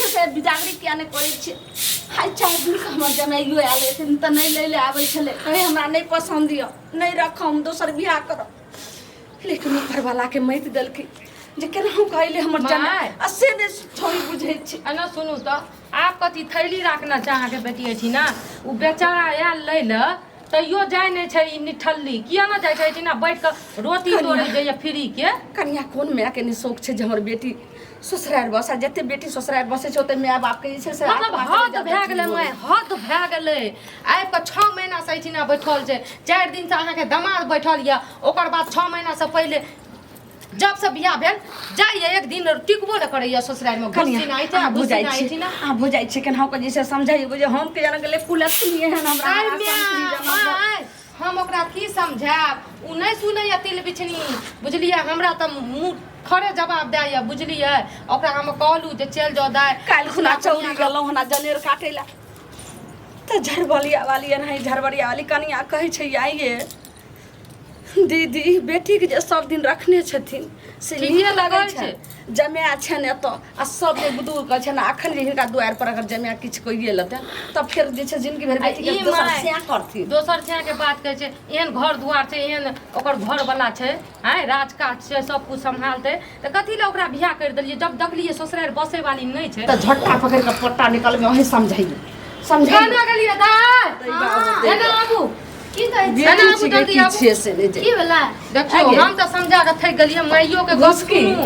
से बिदागरी किया नहि करै छियै। आइ 4 दिन से हमर जमाइयो आयल हेथिन तऽ नहि लै लए आबै छलै, कहै हमरा नहि पसन्द यऽ, नहि रखब, हम दोसर बियाह करब। लेकिन ऊपरवालाके मति देलकै जे केनाहु कहले हमर जमाइ माय। आ से नहि छोड़ी बुझै छै। एना सुनू तऽ, आब कथी थैली राखना छै अहाँके बेटी अछि ने? ओ बेचारा आयल लै लए, तैयो जाइ नहि छै। ई निठल्ली किया ने जाइ छै एहिठिना बैठ कऽ रोटी तोड़ै जाइए फ्रीके? कनिया, कोन मायके नहि शौक छै जे हमर बेटी ससुरारि बसै? जते बेटी ससुरारि बसै छै, ओते माय बापके जे छै से मतलब आत्मा चलि हद जाइत भए गेलै माय, हद भए गेलै। आबि कऽ 6 महीनासँ एहिठिना बैठल छै। 4 दिनसँ अहाँके दमाद बैठल यऽ। ओकर बाद 6 महीनासँ पहिले जब से बियाह भेल, जाइए एक दिन टिकबो नहि करैए ससुरारिमे। कनिया, घुस्सी नहि छै। अहाँ घुस्सी बुझाइ नहि छी छै ने। अहाँ बुझाइ छी, केनाहु कऽ जे छै समझाइयो जे हम के जान गेलै कुलक्षणी एहन हमरा आइ हमरा समझी माय, जमा कर। माय, हम ओकरा की समझायब? ओ नहि सुनैए तिल बिछनी, बुझलियै? हमरा तऽ मुँह खरे जवाब दैए, बुझलियै? ओकरा हम कहलहुँ जे चलि जाउ दाइ। काल्हि खुना चौरी गेलहुँ हना जनेर काटै लए, तऽ झरबलिया वाली एनाही झरबरिया वाली कनिया कहै छै, आइये दीदी, बेटीके जे सब दिन रखने छथिन से ठीके नीक लगै कहै छै। जमाए छनि एतऽ आ सब जे दूर कहै छनि। अखन जे हिनका दुआरि पर अगर जमाए किछु कहिए लेतनि, तब फेर जे छै जिनगी भरि आ बेटीके ई दोसर माय, सएह करथिन। दोसर छायाके बात कहै छै। एहन घर दुआर छै, एहन ओकर घरवला छै, आँय, राजकाज छै, सब कुछ सम्हालतै, तऽ कथी लए ओकरा बियाह करि देलियै, जब देखलियै ससुरारि बसै वाली नहि छै? तऽ झट्टा पकड़ि कऽ पट्टा निकलबै, अहीं समझैयौ, समझैयौ। केना गेलियै दाइ? एना आबू। की कहै छी? बेटी एना आबू, छिकै जल्दी की आबू। छियै से नहि जे की भेलै? देखियौ, आगे। हम तऽ समझा कऽ थाकि गेलियै। माइयो के गप घुसकी सुनू।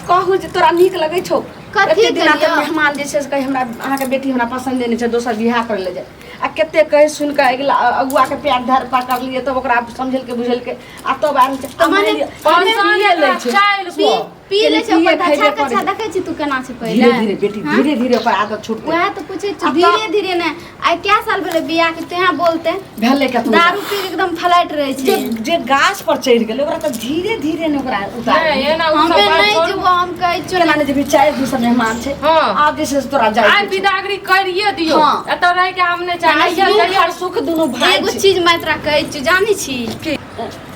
कहू जे तोरा नीक लगै छौ? कथी एते दिना करियौ? तऽ मेहमान जे छै से कहै, हमरा अहाँके बेटी हमरा पसन्द नहि छै, दोसर बियाह करै लए जाय। आ कते कहि सुनि कऽ अगिला अगुआ के पैर धर पकड़लियै, तब ओकरा समझेलकै बुझेलकै आ तब आयल छै। तऽ मने मानि लै छै। चालि पी पर। पी लै छै। पिए ओकर खैबे धछा करै कछा छै। देखै छी तू केना छै पहिले? धीरे धीरे बेटी, हाँ? धीरे धीरे ओकर आदत छूटतै। वएह तऽ पूछै आ छियौ। धीरे धीरे ने, आइ कै साल भेलै बियाह के? तेहाँ बोलते भेलै केतनो दारू पी के एकदम फ्लाइट रहै जे छै। जे गाछ पर चढ़ि गेलै, ओकरा तऽ धीरे धीरे ने ओकरा उतार। नहि, एना उ सब हमे बात नहि छोड़ू। जेबो, हम कहै छियौ। केना नहि जेबही? 4 दिन से मेहमान छै। हाँ। आब जे छै से तोरा जाइ आइ बिदागरी करिए दियौ। हाँ। एतऽ रहि के हम नहि चाहै। दुख और सुख दुनू भाई एगो छै। चीज मैं तोरा कहै छियौ, जानै छी?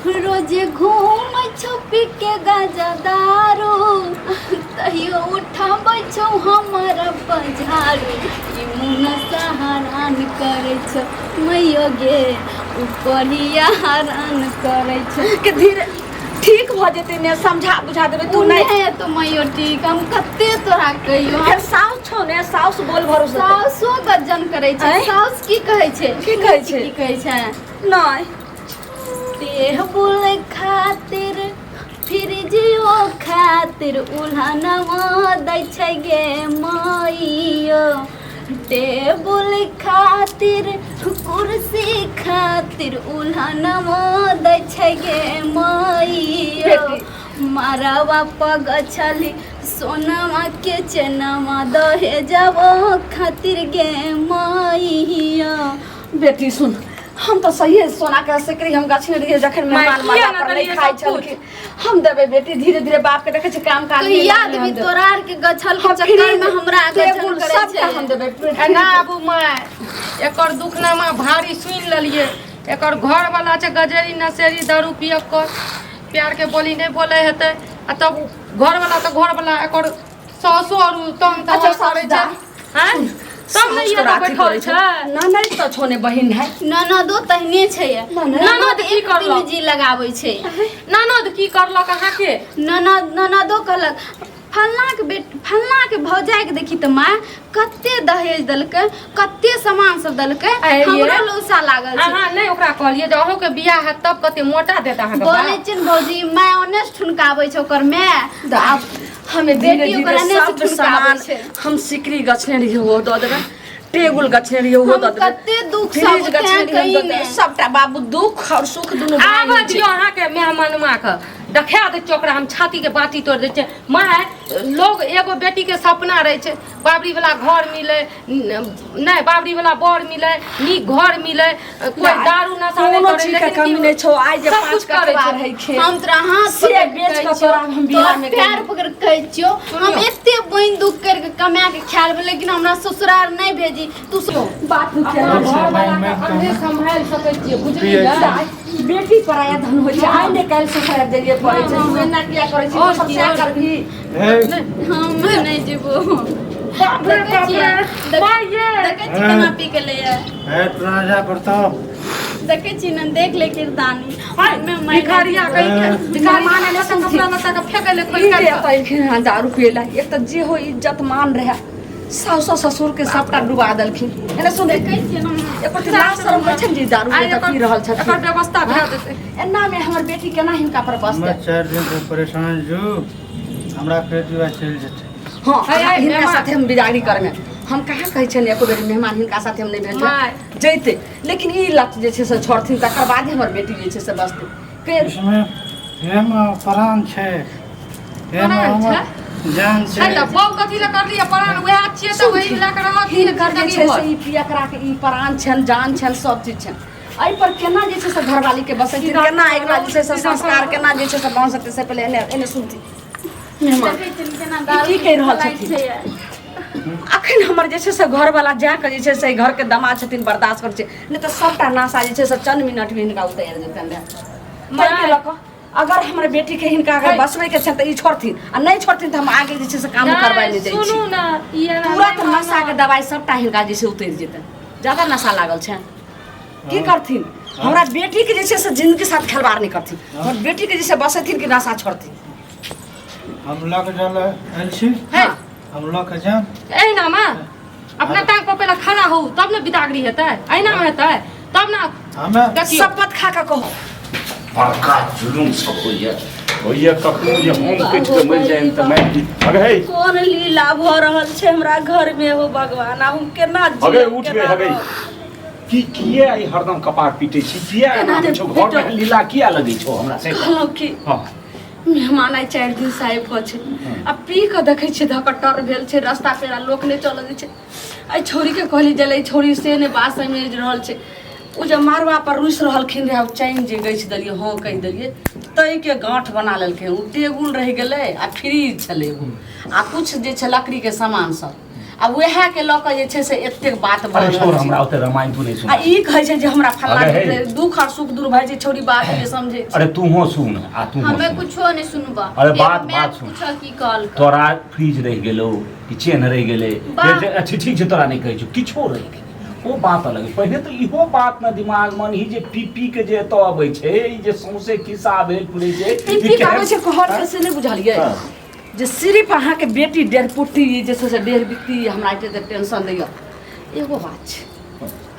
रोजे घूमै छौ पी के गाजा दारू, तैयो उठाबै छौ हमर पझारू। ई मुन सहारान करै छौ मैयो गे, उपरिया हरान करै छौ। के धीरे ठीक भऽ जेतै ने, समझा बुझा देबै तू। तू नहि नहि हेतौ मैयो ठीक, हम कते तोरा कहियो। फेर साउस छौ ने, साउस बोल भरोसे देतै। साउसो गज्जन करै छै। आँय? साउस की कहै छै? की कहै छै? की कहै छै? नहि। टेबुल खातिर, फ्रिजियो खातिर उल्हनवा दै छै गे मैयो। टेबुल खातिर, कुर्सी खातिर उल्हनवा दै छै गे मैयो। मारवा पग छली सोनवा के चेनवा दहेजवा खातिर गे मैयो। बेटी सुन, हम तऽ सहिए सोना के सिकरी हम गछने रहियै जखन माय, मेहमान किया मजा ने पर नहि देलियै खाइ सब कुछ? छलखिन। हम देबै बेटी, धीरे धीरे बाप के देखै छी काम काज नहि कहिया लगलै, देबी? हम देबै। तोरा आर के गछल के हम चक्कर में हमरा गछल टेबुल करै सबटा छै। हम देबै। एना आबू माय, एकर दुखनामा भारी सुनि लेलियै। एकर घरवला छै गजेरी नशेरी, दारू पियक्कर, प्यारके बोली नहि बोलै हेतै। आ तब घरवला तऽ घरवला, एकर सासो आर तंग अच्छा, तंग करै छै। सासु आँय, तब नहि सासु एतऽ तोरा अथी बैठल करै छौ। छै। ननैद तऽ छौ ने बहिन है। ननदो तहने छै। ननद? ननद की एक करलक? दिन जी लगाबै छै। ननद की करलक अहाँके? ननद, ननदो कहलक, फल्लाँके बेट, फल्लाँके भौजाइके देखी तऽ माय, कते दहेज देलकै, कते सामान सब देलकै। आइ ये। हमरो लौसा लागल छै। अहाँ नहि ओकरा कहलियै जे अहूँके बियाह हैत तब कते मोटा देत अहाँके बोलै बाप? छै ने भौजी, माय ओने से ठुनकाबै छै ओकर माय। आब हमे धीरे बेटी धीरे ओकरा नहि सब ठुनकाबै सामान छै। हम सिकरी गछने रहियै, ओहो दऽ देबै। टेबुल गछने रहियै, ओहो हम दऽ देबै। कते दुख फ्रिज सब गछने तें रहियै, हम कही दऽ देबै। ने। सबटा बाबू, दुख और सुख दुनू भाई आबऽ होइ छै। दियौ अहाँके मेहमानमाके, देखा दै छियै ओकरा हम, छातीके बाटी तोड़ि दै छियै। माय, लोग एगो बेटीके सपना रहै छै, बाबरीवला घर मिलै नहि, बाबरीवला बर मिलै, नीक घर मिलै, कोई नहि, दारू नशा नहि कोनो करै, चीज के लेकिन कमी की नहि छौ। आइ जे सब पाँच कुछ करै कटवा छै। रहै खेत हम तोरा हाथ से पकड़ि बेच कहै कऽ छियौ, तोरा हम बियाह तोरा मे पैर कयलहुँ। पकड़ि कहै छियौ, हम सुनियौ। एते बोनि दुख करि कऽ कमा कऽ खा लेबै, लेकिन हमरा ससुराल नहि भेजी तू। बात अपना घरवला के अहीं सम्हारि सकै छियै, बुझलियै? बेटी पराया धन होइ छै। आइ ने काल्हि ससुराल जाइए पड़ै छै। तू एना किया करै छी? और तू सब की, सएह और करबही। हम नहि जेबो। बाप रे देखै बाप छियै, रे माय ये देखै छी केना पी के लैया। हे तोरा पड़तो। देखै छी ने, देख ले किरदानी। हाय, मे माय भिखारिया कहि के भिखारी माने से कपड़ा लत्ता के फेंके ले खोल ई के जे एतऽ एलखिन हँ दारू पियै ला, एक तऽ जे हो इज्जत मान रहै, साउस ससुर के सबटा डुबा देलखिन। एने सुन, देखै छियै ने। एको लाज शरम होइ छै ने जे दारू आइ एतऽ पी रहल एकर छथिन। व्यवस्था भए जेतै। एना मे हमर बेटी केना हिनका पर हमे बसतै? 4 दिन से परेशान छु, हमरा फेर विवाह चलि जेतै। हँ, है, है, हिनका मेहमान। साथे हम बिदागरी करमे, हम कहाँ कहै छियनि एको बेर मेहमान हिनका साथे हम नहि भेजबै माय। जैते, लेकिन ई लत जे छै से छोड़थिन तकर बादे हमर बेटी जे छै से बसतै के। इसमे एमे प्राण छै, एमे प्राण हमर जान है छै। तऽ बौ कथी लए करलियै प्राण? उएह छियै तऽ वही लए कऽ रहत हिनकर जे जिंदगी छै भर। से ई पियकरा के ई प्राण छनि, जान छनि, सब चीज छनि। एहि पर केना जे छै से घरवाली के बसेथिन? सीधा केना एकरा जे छै से सीधा संस्कार केना जे छै से बन सकतै से पहिले एने एने सुनथिन मेहमान। देखै छियै ने केना ई दारू की कहि रहल पी के छथिन? छै। अखन हमर जे छै से घरवाला जाकऽ जे छै से घरके दमाद छथिन, बर्दाश्त करै छै, नहि तऽ सबटा नशा जे छै से चंद मिनटमे हिनका उतरि जेतनि रहए। ताहिके लऽ कऽ अगर हमर बेटीके हिनका अगर है। बसबैके छनि तऽ ई छोड़थिन, आ नहि छोड़थिन तऽ हम आगे जे छै से काम करबै नहि जाइ छी। सुनू ने, ई एना तुरंत नहि नशाके मानत। दवाइ सबटा हिनका जे छै उतरि जेतनि। ज्यादा नशा लागल छनि। की करथिन? हमरा बेटीके जे छै से जिंदगी साथ खेलबाड़ नहि करथिन। हमर बेटीके जे छै बसेथिन कि नशा छोड़थिन? हम लऽ के जाय आयल छी। है। हम लऽ के जायब। एहिनामे अपना टांग पर पहिले खड़ा होउ तब ने बिदागरी हेतै। एहिनामे हेतै तब ने। हमे देखियौ, शपथ खा कऽ कहू। बड़का जुलुम सब होइए होइए कखनो जे हम कटि कऽ मरि जाइम तऽ मारि अगे हे। कोन लीला भऽ रहल छै हमरा घर में हो भगवान, आब हम केना हगे जीब, उठ गे केना हगे रहब? की किए ई हरदम कपार पीटै छी? किए एना केना होइ छौ घर में? पीटब? लीला किया लगै छौ हमरा से? कहलहुँ कि हँ, मेहमान आइ 4 दिन से आबि कऽ छै आ पी कऽ देखै छियै धकट्टर भेल छै, रास्ता पेरा लोक नहि चलऽ दै छै। एहि छौड़ीके कहली जे एहि छौड़ी से नहि बात समझि रहल छै। ओ जे मारवा पर रुसि रहलखिन रहए, ओ चैन जे गछि देलियै, हँ कहि देलियै, ताहिके गाँठ बना लेलखिन। ओ टेबुल रहि गेलै आ फ्रिज छलै एगो आ किछु जे छै लकड़ीके सामान सब, आ उएहके लऽ कऽ जे छै से एतेक बात भऽ अरे छोड़ रहल छै। हमरा ओते रामायण तू नहि सुन। आ ई कहै छै जे हमरा फल्लाँ अरे हे। दुख आओर सुख दूर भए छै, छौड़ी बात नहि समझै छै। अरे तूहो सुन आ तूहो हमे सुन। कुछो नहीं सुनबा। अरे बात- बात सुन। पूछो की कहल। तोरा फ्रिज रहि गेलौ कि चेन रहि गेलै? वाह। फेर अच्छा ठीक छै, तोरा नहि कहै छौ, किछो रहि गेलै ओ बात अलग है। पहिले तऽ इहो बात ने दिमाग मन ही जे पी पी के जे एतऽ अबै छै, ई जे सौंसे खिस्सा भेल पुरै छै। पी पी के आबै छै कहल के से नहि बुझलियै हँ। जे सिर्फ अहाँके बेटी डेढ़ पुट्टी जे छै से डेढ़ बित्ती हमरा एते टेंशन दैए। एगो बात छै,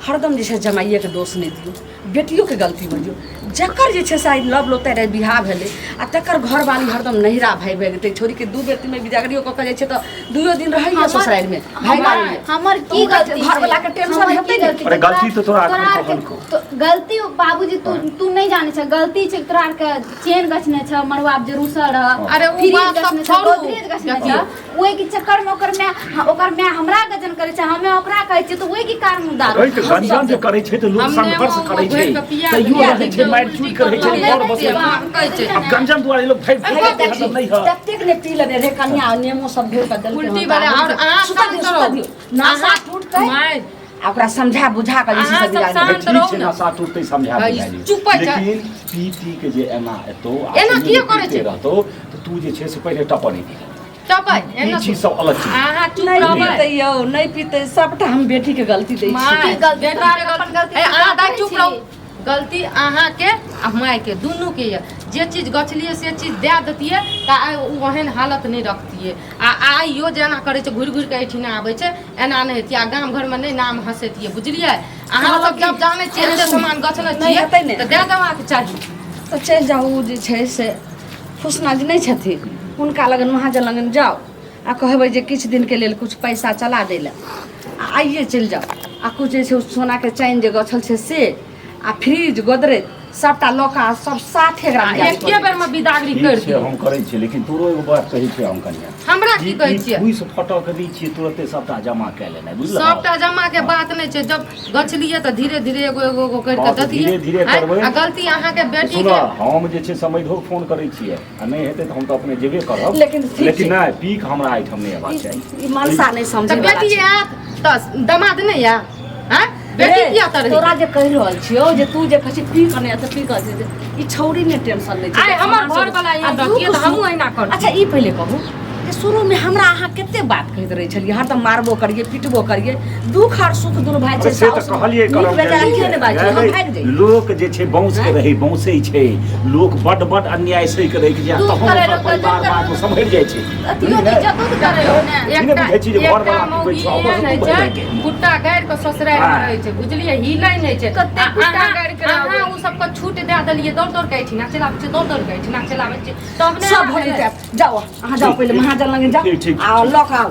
हरदम जे छै जमाइएके दोष नहि दियौ, बेटियोके गलती बजियौ। जकर जे छै से आइ लव लोते रहै बियाह भेलै आ तकर घरवाली हरदम नहिरा भागि भागि जेतै। छोड़ीके 2 बेर 3 बेर बिदागरियो कऽ कऽ जाइ छै तऽ 2 दिन रहैए ससुरारिमे भागि आबैए। हमर की तऽ गलती छै? घरवला के टेंशन हमर की हेतै ने? गलती अरे छै? गलती तऽ तोरा तोरा एखन आरके कहलकौ। तो गलती बाबूजी तू तू नहीं जाने छ, गलती छै तोरा आरके चेन गछने छ मरुआ जे रुसल रह। अरे उ फ्रिज बात सब गछने छ, छोड़ू। गोदरेज गछने छ, देखियौ। ओहि के चक्कर में ओकर my, हाँ, ओकर my हमरा गजन करे छै, हमे ओकरा कहै छियै तऽ ओहि के कारण दारू। अरे तऽ गंजन जे करै छै तऽ लोक हम संघर्ष नेमो करै छै घोरि कऽ पिया तैयो देलियै, रहै छै, मारि चूरि करै छै, उल्टी घर करलहुँ, बसै हम कहै छै। आब गंजन दुआरे लोक भागि अरे भागि देखी, हरदम नहि हऽ। ततेक ने पी लेने रहै कनिया, नेमो सब घोरि कऽ देलकै। उल्टी वाला और अहाँ सुतऽ दियौ, शांत सुतऽ रहू। दियौ, नशा अहाँ- टूटतै माय, आ ओकरा समझा बुझा कऽ जे छै से अहाँ सब बिदागरी शांत अरे ठीक रहू छै, ने। नशा टूटतै समझा हँ, बुझा लियौ। चुप है जा। लेकिन पी पी के जे एना एतौ आ एना तैयो किया जे करै पीते छै? रहतौ तऽ तू जे छै से पहिले टपऽ नहि दिहऽ। चपै, ई एना चीज सब अलग चीज। अहाँ चुप नहि रहबै। पीतै यौ, नहि पीतै, सबटा हम बेटीके गलती दै छियै। माय, की गलती? बेटी तोरा के अपन गलती ए, अहाँ दाइ करै चुप छी। रहू। गलती अहाँके आ मायके दुनूके यऽ। जे चीज गछलियै से चीज दए देतियै तऽ आइ ओ ओहन हालत नहि रखतियै। आ आइयो जेना करै छै, घुरि घुरि कऽ एहिठिना आबै छै, एना नहि हेतियै आ गाम घरमे नहि नाम हँसेतियै, बुझलियै? अहाँ सब जब जानै छियै एते सामान गछने नहि छियै हेतै ने। तऽ दए देबाक चाही। तऽ चलि जाउ, ओ जे छै से फुसना जी नहि छथिन, हुनका लगन महाजन लगन जाउ आ कहबै जे किछु दिनके लेल किछु पैसा चला दै लए, आ आइए चलि जाउ आ किछु जे छै सोनाके चैन जे गछल छै से आ फ्रिज गोदरेज सबटा लऽ कऽ आ सब साथे एकरा आ बिदागरी एके बेरमे बिदागरी ठीक करि छै दियौ। हम करै छियै, लेकिन तोरो एगो बात कहै छियै हम कनिया। हमरा की कहै छियै? फूसि फटक दै छियै तुरते सबटा जमा कए लेनाइ, बुझलहक? सबटा जमा के बात नहि छै, जब गछलियै तऽ धीरे धीरे एगो एगो एगो करि हँ, कऽ तऽ दतियै। धीरे धीरे आँय? करबै। आ गलती अहाँके बेटी सुन के हम जे छै समैधो फोन करै छियै आ नहि हेतै तऽ हम तऽ अपने जेबे करब, लेकिन ठीक छै। लेकिन नहि पीक हमरा एहिठाम नहि अयबाक चाही। ई मनसा नहि तऽ समझै वाला बेटी छै। आयत तऽ दमाद नहि आयत? आँय? बेटी रे, किया तऽ तोरा रहै? जे कहि रहल छियौ जे तू जे कहै छी पी कऽ नहि तऽ पी कऽ जे, ई छौड़ी ने टेंशन लै छै। आइ हमर घरवला आ एहन दुःख रहतियै तऽ सुख- हमहूँ एहिना करतियै। अच्छा ई पहिले कहू, जे शुरूमे हमरा अहाँ कते बात कहैत रहै छलियै, हरदम मारबो करियै पिटबो करियै। दुख आओर सुख दुनू भाइ छै, से तऽ कहलियै नीक करब बेजाय किए नहि बाजै छै, हम भागि जइयै। लोक जे छै वंश के रहै वंशे छै, लोक बड बड अन्याय सहि के रहि जाय दुख तहन करै ओकर लोक परिवार करै बाद मे सम्हरि जाइ छै। अथियो नहि जतो करै हो ने। ई नहि बुझै छी जे एकटा घरवला पीबै मौगी छै, ओकर एहन होइ दू छै, भाइ के। कुत्ता गाड़ि कऽ ससुरारि मे हाँ। रहै छै, बुझलियै, हिलै नहि छै। कते आ कुत्ता अहाँ- गाड़ि के रहबै। अहाँ ओ सबके छूट दए देलियै, दौड़ दौड़ के एहिठिना चलि आबै छै, दौड़ दौड़ के एहिठिना चलि आबै छै, तब नहि सब भऽ भेलै। जेतै। जाउ अहाँ, जाउ पहिले महाजन लग जाउ ठीक, ठीक, आ लऽ कऽ आउ।